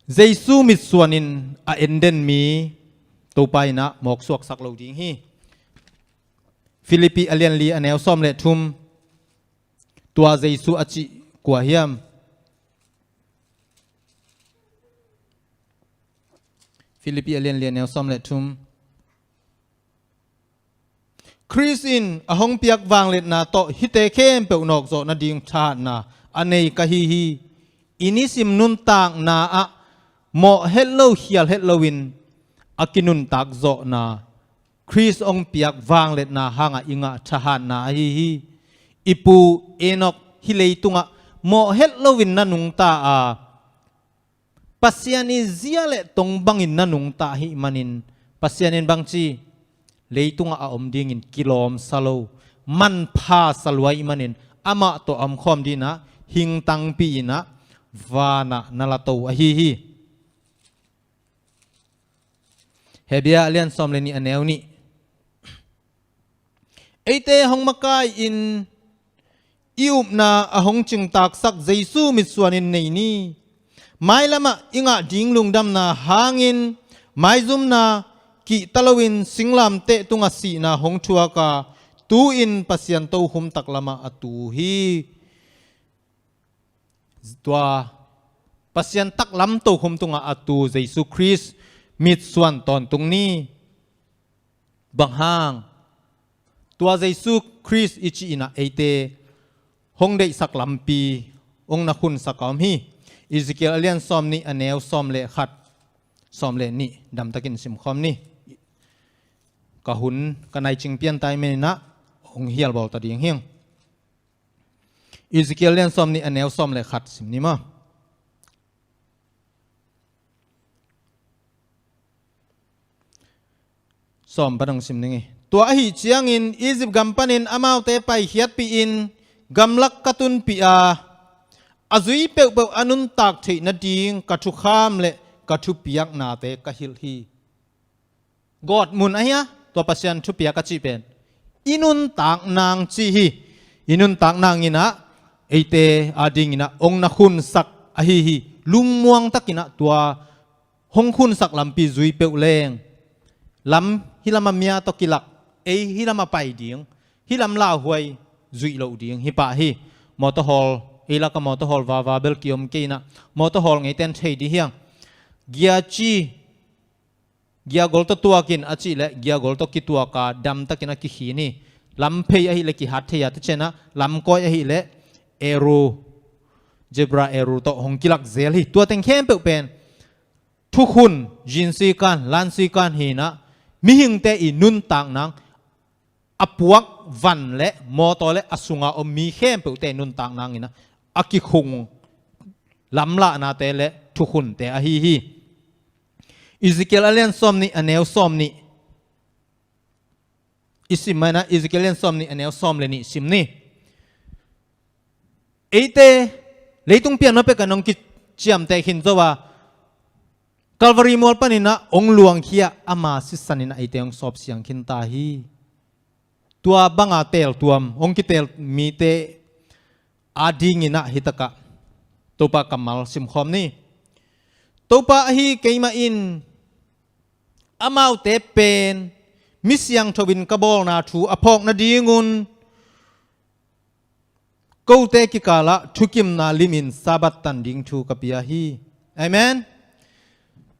Jesu mitsuanin a enden mi Topa inah mawk suaksak lo ding hi. Philippi a lianli a neu sawm le thum. Tua Jesu a cih kua hiam? Philippi a lianli a neu sawm le thum. Khrist in a hong piak vangliatna tawh hihte khempeuh nawkzawh nading thahatna a nei ka hi hi. I nisim nuntakna ah mawh het lo, khial het loin a kinuntak zawhna, Khrist hong piak vangliatna hangah i ngah thahatna ahi hi. I pu Enok hih leitungah mawh het loin na nungta a, Pasian i zia le tong bangin na nungta ahih manin, Pasian in bangci, leitungah a om dingin kilawmsa lo, manpha sa lua ahih manin, amah tawh a omkhawm dinah hingtangpi inah vanah na lato ahi hi. Hebru a lian sawm le nih a neu nih. Eite hong makai-in i upna a hong cingtaksak Jesu mitsuanin nei ni. Mailamah i ngah ding lungdamna hangin maizumna kihta loin singlamteh tungah sihna hong thuak a, tu-in Pasian tokhom taklamah a tu hi. Tua Pasian taklam tokhom tungah a tu Jesu Khrist mitsuan tawntung ni. Bang hang? Tua Jesu Khrist i cih inah eite hong deihsak lampi hong na khunsak a om hi. Ezekiel a lian sawm nih a neu sawm le khat, sawm le nih damtakin simkhawm ni. Ka hun ka naicing piantai meninah hong hialbawl ta ding hiang. Ezekiel lian sawm nih a neu sawm le khat sim ni maw? Sawm pan hong sim ning hi. Tua ahi ciangin Egypt gam panin amaute paikhiatpih in gamlak ka tunpih a, a zui peuhpeuh a nuntak theih nading ka thukham le ka thupiaknate ka hilh hi. Gawtmun ahi a, tua Pasian thupiak a cih pen i nuntak nang ci hi. I nuntak nang inah eite adinginah hong na khunsak ahi hi. Lungmuang takinah tua hong khunsak lampi zui peuh leng, lam hih lamah mia tawh kilak, ei hih lamah pai ding, hih lam lauhuai zuih loh ding hi pah hi. Motor hawl, ei lakah motor hawl vava bel kiom kei inah motor hawl ngeiten thei dih hiang. Gia ci, giagol tawh tuakin a cih leh giagol tawh kituak a damtakin a kikhin hi. Lam phei ahih leh kihat thei a, tua cianah lam kawi ahih leh arrow, zebra arrow tawh hong kilak zel hi. Tua teng khempeuh pen thukhun, zinsi kan, lansi kan hi inah mihingte i nuntak nang, a puak van le mawtaw le a sunga om mi khempeuhte nuntak nang inah a kikhung lamlahnate le thukhunte ahi hi. Ezekiel a lian sawm nih a neu sawm nih i sim mah inah Ezekiel a lian sawm nih a neu sawm le nih sim ni. Eite leitung pian mah pek a nong kiciamteh khin zo a, Calvary mual paninah hong luangkhia ama sisan inah eite hong sawp siang khin ta hi. Tua banga teeltuam hong kiteel mite adinginah hitakah Topa kammal simkhawm ni. Topa ahi keimah in amaute pen mi siangtho in ka bawlna thu a phawk nadingun kote kikalah thukimna limin Sabbath tan ding thu ka pia hi. Amen.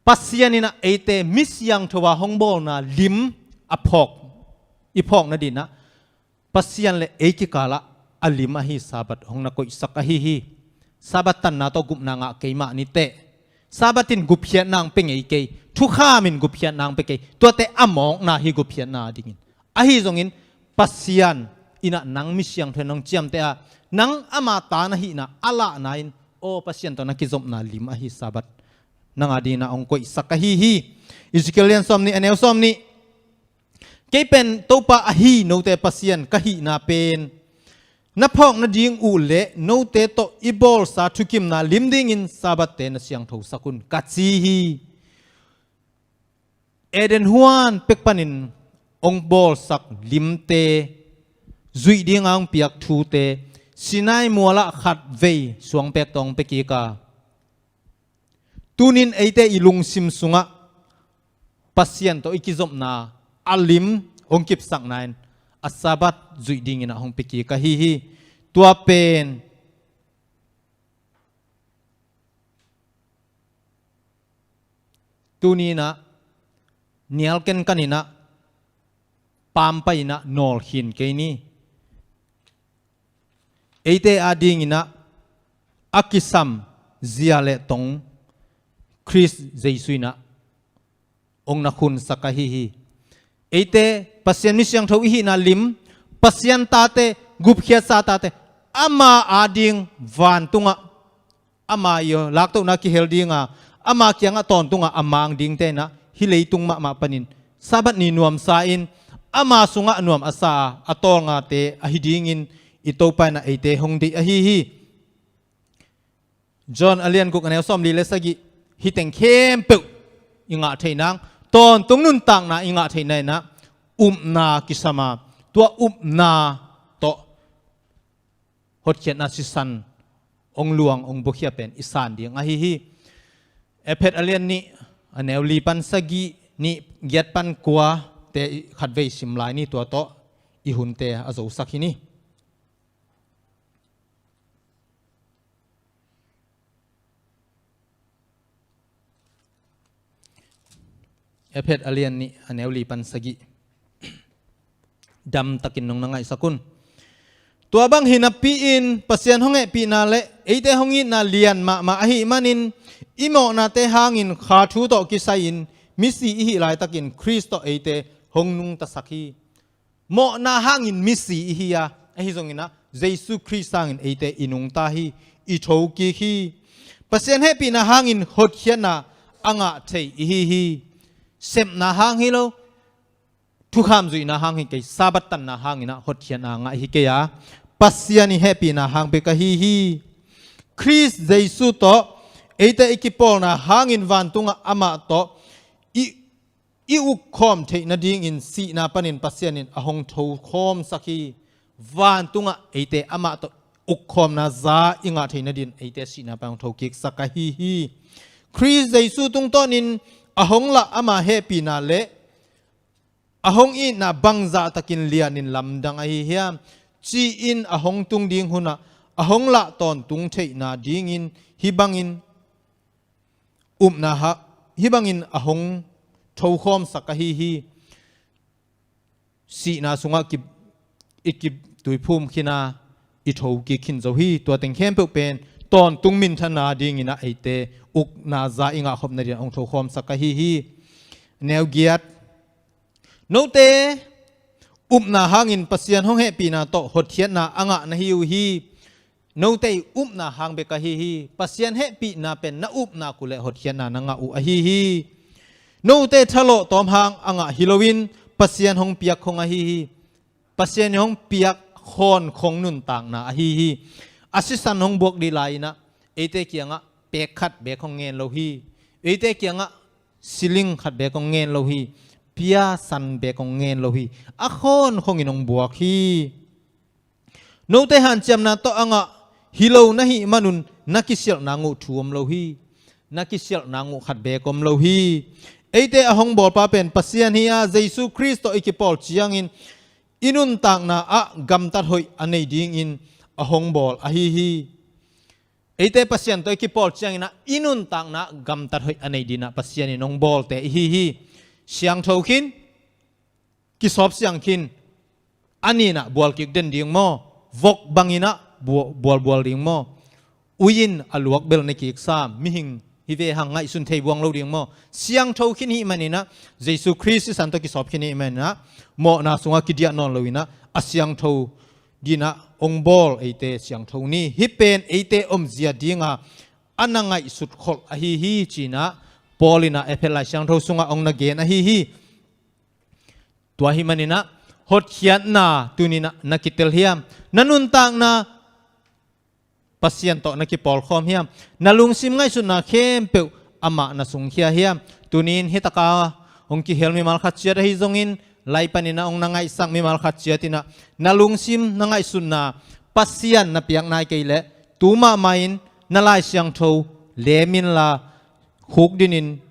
Pasian inah eite mi siangtho a hong bawlna lim a phawk, i phawk nadinah Pasian le ei kikalah a lim ahi Sabbath hong na koihsak ahi hi. Sabbath tanna tawh gupna ngah kei mah niteh, Sabbath in gupkhiatna hong pia ngei kei, thukham in gupkhiatna hong pia kei, tuate a mawkna hi gupkhiatna dingin. Ahi zongin Pasian in ah nang mi siangtho in hong ciamteh a, nang ama ta na hihna a lahna in, aw Pasian tawh na kizopna lim ahi Sabbath nang a dingin ah hong koihsak ahi hi. Ezekiel lian sawm nih, a neu sawm nih. Kei pen Topa ahi note Pasian ka hihna pen na phawk nading uh le note tawh i bawlsa thukimna lim dingin Sabbath-te na siangthosak un, ka ci hi. Eden huan pek panin hong bawlsak limte, zuih dinga hong piak thute, Sinai mualah khatvei suangpek tawh hong pia kik a, tunin eite i lungsim sungah Pasian tawh i kizopna a lim hong kipsakna in a Sabbath zuih dingin ah hong pia kik ahi hi. Tua pen tuni in ah nial kenkan in ah, pampai in ah nawlkhin kei ni. Eite a dingin ah a kisam zia le tong Khrist Jesu in ah hong na khunsak ahi hi. Eite Pasian mi siangtho i hihna lim, Pasian tate, gupkhiatsa tate, ama a ding vantungah ama i laktohna kihel dinga, ama kiangah tawntungah a mang dingte in ah hih leitung mahmah panin Sabbath ni nuamsa in ama sungah nuam a sa a, a tawlngate ahi dingin i Topa in ah eite hong deih ahi hi. John a lian guk a neu sawmli le sagih, hih teng khempeuh i ngah theih nang, tawntung nuntakna i ngah theih nang in ah upna kisam a, tua upna tawh hotkhiatna sisan hong luang, hong buakhia pen i san ding ahi hi. Efesa a lian nih a neu li pan sagih, nih giat pan kua te khatvei sim lai ni, tua tawh i hunte a zosak hi ni. Efesa a lian nih a neu li pan sagih. Damtakin nong na ngaihsak un. Tua bang hi napi-in Pasian hong hehpihna le eite hong itna lian mahmah ahih manin i mawhnate hangin kha thu tawh kisai-in misi i hih laitakin Khrist tawh eite hong nungtasak hi. Mawhna hangin misi i hi a, ahi zongin ah Jesu Khrist hangin eite i nungta hi, i thokik hi. Pasian hehpihna hangin hotkhiatna a ngah thei i hi hi. Sepna hang hi lo, thukham zuihna hang hi kei, Sabbath tanna hangin ah hotkhiatna ngah hi kei a, Pasian i hehpihna hang bek ahi hi. Khrist Jesu tawh eite i kipawlna hangin vantungah amah tawh i i ukkhawm theih nadingin sihna panin Pasian in a hong thokhawmsak hi. Vantungah eite amah tawh ukkhawmna za i ngah theih nadin eite sihna pan hong thokiksak ahi hi. Khrist Jesu tungtawnin a hong lah ama hehpihna le a hong itna bangzahtakin lianin lamdang ahi hiam ci-in a hong tung ding hunah a hong lah tawntung theihna dingin hih bangin upna ha, hih bangin a hong thokhawmsak ahi hi. Sihna sungah kip, i kip tuiphum khin a, i thokik khin zo hi. Tua teng khempeuh pen tawntung minthanna dingin ah eite ukna za i ngahkhop nadin a hong thokhawmsak ahi hi. Neu giat. Note upna hangin Pasian hong hehpihna tawh hotkhiatna a ngah na hi uh hi. Note i upna hang bek ahi hi. Pasian hehpihna pen na upna uh le hotkhiatna na ngah uh ahi hi. Note thalawh tawm hang a ngah hi loin Pasian hong piak khong ahi hi. Pasian hong piak khawn khong nuntakna ahi hi. A sisan hong buak dih lai-in ah eite kiangah pek khat bek hong ngen lo hi. Eite kiangah siling khat bek hong ngen lo hi. Pia san bek hong ngen lo hi. A khawn khongin hong buak hi. Note hanciamna tawh a ngah hi lo na hih manun na kisialhna uh thu om lo hi. Na kisialhna uh khat bek om lo hi. Eite a hong bawlpa pen Pasian hi a, Jesu Khrist tawh i kipawl ciangin i nuntakna ah gamtat hoih a nei dingin a hong bawl ahi hi. Eite Pasian tawh i kipawl ciangin ah i nuntakna ah gamtat hoih a nei dingin ah Pasian in hong bawlte i hi hi. Siangtho khin, kisawp siang khin, a nih in ah bual kik den ding maw? Vok bangin ah bua-, bual bual ding maw? ui-in a luak bel na kiksa mihing hi ve hang, ngaihsun thei buang lo ding maw? Siangtho khin hi maninah, Jesu Khrist sisan tawh kisawp khin hi maninah, mawhna sungah kidiah nawn loinah a siangtho dinah ong bawl eite siangtho ni. Hih pen eite omzia dinga a na ngaihsut kholh ahi hi cinah Paul inah Efesa Lai Siangtho sungah ong na gen ahi hi. Tua hi maninah hotkhiatna tuninah na kitel hiam? Na nuntakna Pasian tawh na kipawlkhawm hiam? Na lungsim ngaihsutna khempeuh amah na sungkhia hiam? Tunin hitaka hong kihel mimal khat ciat ahi zongin, lai paninah hong na ngaihsak mimal khat ciatinah na lungsim na ngaihsutna Pasian na piak nai kei leh, tu mahmahin na Lai Siangtho leminla, khukdinin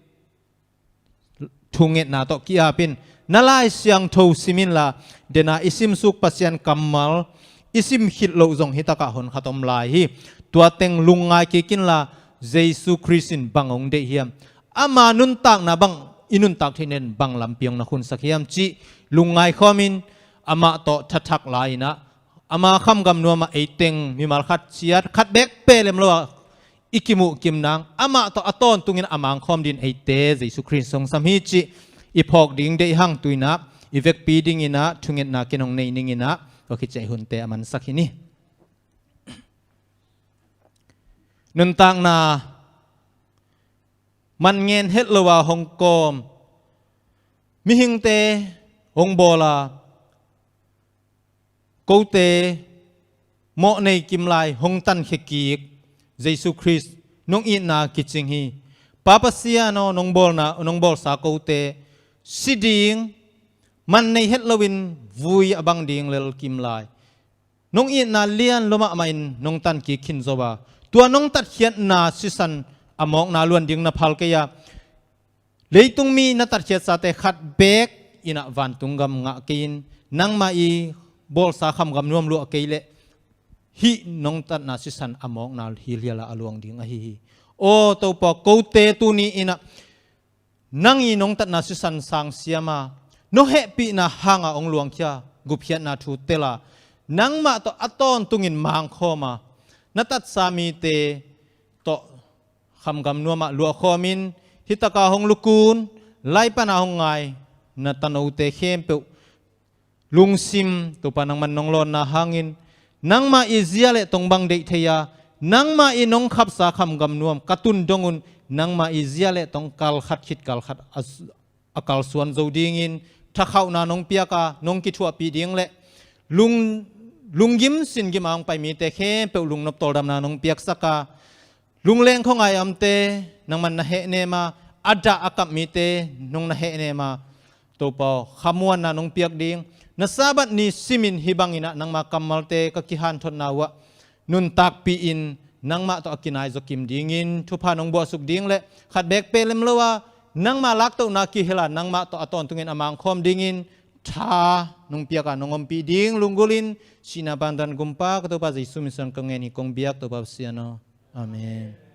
thungetna tawh ki-apin, na Lai Siangtho siminla, dena i simsuk Pasian kammal i sim khit loh zong hitakah honkhat om lai hi. Tua teng lungngai kikinla, Jesu Khrist in bang hong deih hiam? Ama nuntakna bang i nuntak theih nen bang lampi hong na khunsak hiam cih lungngai khawmin, amah tawh thathak lai-inah, ama khamgam nuamah eiteng mimal khat ciat, khat beek pelem lo-ah i kimuh kim nang, amah tawh a tawntungin a mangkhawm din eite Jesu Khrist hong sam hi cih i phawk ding deih hang. Tuinah i vekpi dinginah thungetna ken hong nei ninginah, tua khit ciah i hunte a mansak hi ni. Nuntakna man ngen het lo-a hong kawm mihingte hong bawla, kote mawh nei kim lai hong tankhia kik Jesu Khrist nong itna kicing hi. Pa Pasian aw, nong bawlna, nong bawlsa kote si ding, man nei het loin vui a bang ding lel kim lai nong itna lian lua mahmahin nong tankik khin zo a, tua nong tatkhiatna sisan a mawkna luan ding na phal kei a, leitung mi na tatkhiatsate khat beek inah vantung gam ngah kei-in, nangmah i bawlsa khamgam nuam luah kei leh, hih nong tatna sisan a mawkna hilhiala a luang ding ahi hi. Aw Topa, kote tuni inah nang i nong tatna sisan sang siama, nong hehpihna hanga hong luangkhia gupkhiatna thu tela, nangmah tawh a tawntungin mangkhawma, na tatsa mite tawh khamgam nuamah luahkhawmin, hitaka hong lukun, lai pana hong ngai na tanote khempeuh lungsim, Topa, nangman nong lawnna hangin, nangmah i zia le tong bang deih thei a, nangmah i nong khapsa khamgam nuam ka tun dongun, nangmah i zia le tong kalkhat khit kalkhat a, a kalsuan zo dingin thakhauhna nong piak a, nong kithuahpih ding le lung, lunggim singgim a hong pai mite khempeuh lungnop tawldamna nong piaksak a, lungleng khuangai a omte nangman na hehnem a, a dah a kap mite nong na hehnem a, Topa aw, khamuanna nong piak ding, na Sabbath ni simin hih banginah nangma kammalte ka kihanthotna uhah nuntakpih in, nangmah tawh a kinai zaw kim dingin thupha nong buahsuk ding le khat beek pelem lo a, nangma laktohna kihel a, nangmah tawh a tawntungin a mangkhawm dingin tha nong piak a, nong ompih ding lunggulhin, sihna pandan gumpa ka Topa Jesu min suang ka ngen hi kong biak, Topa Pasian aw. Amen.